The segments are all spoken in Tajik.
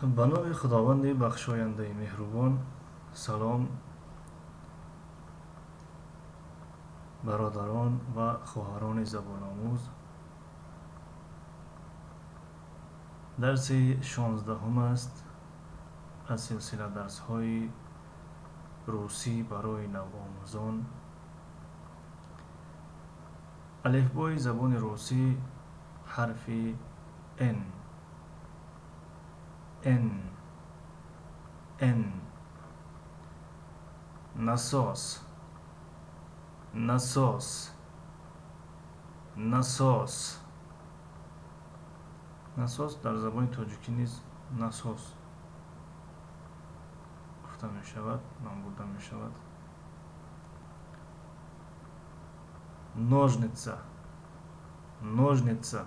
Ба номи Худованди бахшояндаи меҳрубон. Салом, бародарон ва хоҳарони забономӯз. Дарси 16-ум аст аз силсила дарсҳои русӣ барои навомӯзон. Алифбои забони русӣ, ҳарфи Н. Н, Н. Насос, насос, насос. Насос дар забони тоҷикӣ низ насос гуфта мешавад, ном бурда мешавад. Ножница, ножница,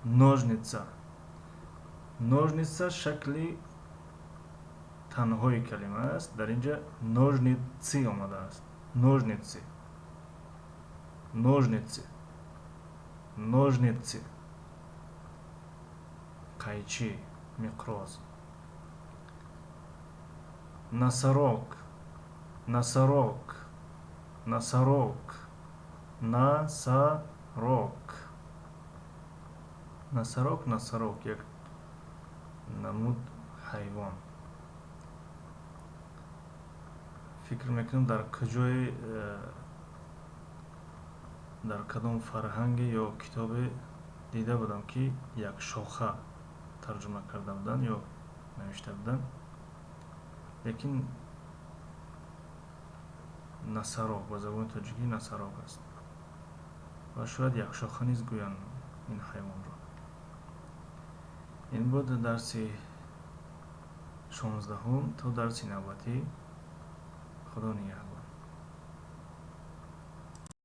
ножница. Ножница шакли танҳои калима аст. Дар инҷа ножницы омадааст. Ножницы, ножницы, ножницы. Қайчи, миқроз. Носорог, носорог, носорог, носорог. Носорог, носорог як намуд ҳайвон. Фикр мекунам, дар куҷое, дар кадом фарҳанге ё китобе дида будам, ки як шоха тарҷума карда буданд ё навишта буданд, лекин носорог ба забони тоҷикӣ носорог аст ва шояд якшоха низ гӯянд ин ҳайвонро. Ин буд дарси 16-ум. То дарси навбатӣ, Худо нигаҳдор.